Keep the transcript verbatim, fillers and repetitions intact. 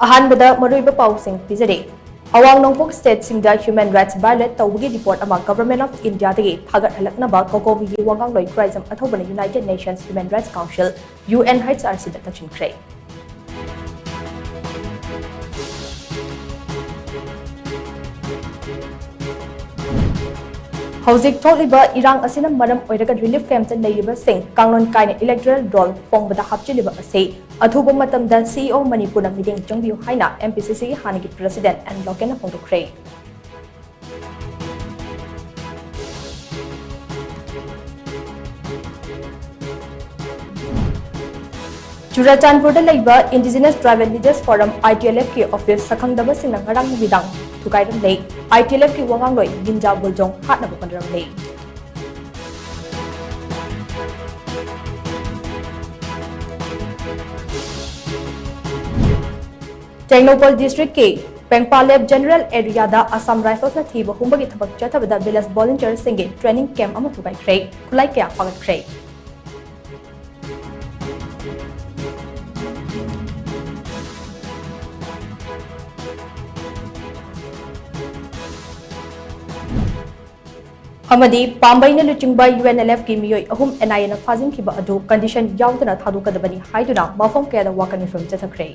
ꯑꯍꯥꯟꯕꯗ ꯃꯔꯨꯑꯣꯏꯕ ꯄꯥꯎꯁꯤꯡ ꯄꯤꯖꯔꯤ꯫ ꯑꯋꯥꯡ ꯅꯣꯡꯄꯣꯛ ꯁ꯭ꯇꯦꯠꯁꯤꯡꯗ human rights violate ꯇꯧꯕꯒꯤ ꯔꯤꯄꯣꯔꯠ ꯑꯃ Government of Indiaꯗꯒꯤ ꯊꯥꯒꯠꯍꯜꯂꯛꯅꯕ ꯀꯣꯀꯣꯕꯤꯒꯤ ꯋꯥꯉꯥꯡꯂꯣꯏ Khuraijam ꯑꯊꯧꯕꯅ United Nations Human Rights Council, UNHRCꯗ ꯇꯛꯁꯤꯟꯈ꯭ꯔꯦ꯫ ꯍꯧꯖꯤꯛ ꯊꯣꯛꯂꯤꯕ ꯏꯔꯥꯡ ꯑꯁꯤꯅ ꯃꯔꯝ ꯑꯣꯏꯔꯒ relief campꯇ ꯂꯩꯔꯤꯕꯁꯤꯡ ꯀꯥꯡꯂꯣꯟ ꯀꯥꯏꯅ electoral roll ꯐꯣꯡꯕꯗ ꯍꯥꯞꯆꯤꯜꯂꯤꯕ ꯑꯁꯤ ꯑꯊꯨꯕ ꯃꯇꯝꯗ CEO ꯃꯅꯤꯄꯨꯔꯅ ꯃꯤꯠꯌꯦꯡ ꯆꯪꯕꯤꯌꯨ ꯍꯥꯏꯅ MPCCꯒꯤ ꯍꯥꯟꯅꯒꯤ President N ꯂꯣꯀꯦꯟꯅ ꯐꯣꯡꯗꯣꯛꯈ꯭ꯔꯦ꯫ ꯆꯨꯔꯆꯥꯟꯄꯨꯔꯗ ꯂꯩꯕ Indigenous Tribal Leaders Forum, ITLFꯀꯤ office ꯁꯛꯈꯪꯗꯕꯁꯤꯡꯅ ꯉꯔꯥꯡ ꯅꯨꯃꯤꯗꯥꯡ ꯊꯨꯒꯥꯏꯔꯝꯂꯦ꯫ ITLFꯀꯤ ꯋꯥꯉꯥꯡꯂꯣꯏ ꯒꯤꯟꯖꯥ ꯕꯨꯜꯖꯣꯡ ꯍꯥꯠꯅꯕ ꯍꯣꯠꯅꯔꯝꯂꯦ꯫ ꯇꯦꯡꯅꯧꯄꯜ districtꯀꯤ ꯄꯦꯡꯄꯥꯂꯦꯞ general areaꯗ Assam Riflesꯅ ꯊꯤꯕ ꯍꯨꯝꯕꯒꯤ ꯊꯕꯛ ꯆꯠꯊꯕꯗ village volunteerꯁꯤꯡꯒꯤ training camp ꯑꯃ ꯊꯨꯒꯥꯏꯈ꯭ꯔꯦ꯫ ꯈꯨꯠꯂꯥꯏ ꯀꯌꯥ ꯐꯥꯒꯠꯈ꯭ꯔꯦ꯫ ꯑꯃꯗꯤ ꯄꯥꯝꯕꯩꯅ ꯂꯨꯆꯤꯡꯕ UNLFꯀꯤ ꯃꯤꯑꯣꯏ ꯑꯍꯨꯝ NIAꯅ ꯐꯥꯖꯤꯟꯈꯤꯕ ꯑꯗꯨ condition ꯌꯥꯎꯗꯅ ꯊꯥꯗꯣꯛꯀꯗꯕꯅꯤ ꯍꯥꯏꯗꯨꯅ ꯃꯐꯝ ꯀꯌꯥꯗ ꯋꯥꯀꯠ ꯃꯤꯐꯝ ꯆꯠꯊꯈ꯭ꯔꯦ꯫